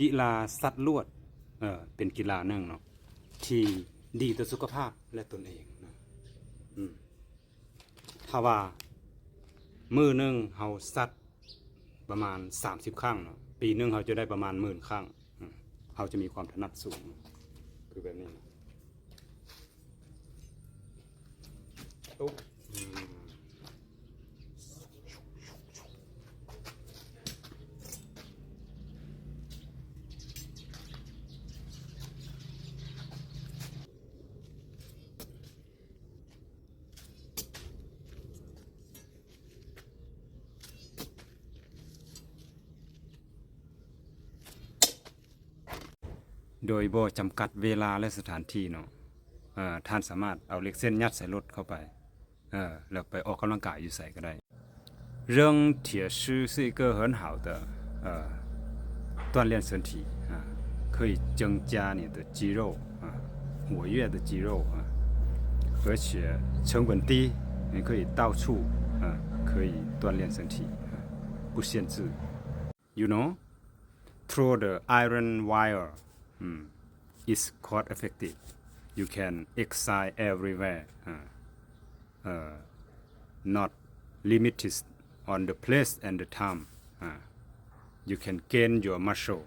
ກິລາສັດລວດ ເອີ ເປັນກິລາໜຶ່ງເນາະ ທີ່ດີຕໍ່ສຸຂະພາບ ແລະ ຕົນເອງເນາະ. ອືມ ຖ້າວ່າມື້ໜຶ່ງເຮົາສັດປະມານສາມສິບຄັ້ງເນາະ ປີໜຶ່ງເຮົາຈະໄດ້ປະມານໝື່ນຄັ້ງ. ອືມ ເຮົາຈະມີຄວາມຖະໜັດສູງ ຄືແບບນີ້ເນາະ. ໂດຍບໍ່ຈຳກັດເວລາ ແລະ ສະຖານທີ່ເນາະ ເອີ ທ່ານສາມາດເອົາເຫຼັກເສັ້ນຍັດໃສ່ລົດເຂົ້າໄປ ເອີ ແລ້ວໄປອອກກຳລັງກາຍຢູ່ໃສກໍໄດ້. 扔铁丝是一个很好的 ເອີ 锻炼身体 啊，可以增加你的肌肉 啊，活跃的肌肉 啊，而且成本低，你可以到处 啊，可以锻炼身体 啊，不限制。 You know, throw the iron wire, mm, is cost effective. You can exercise everywhere, uh, uh, not limited on the place and the time. Uh, you can gain your muscle.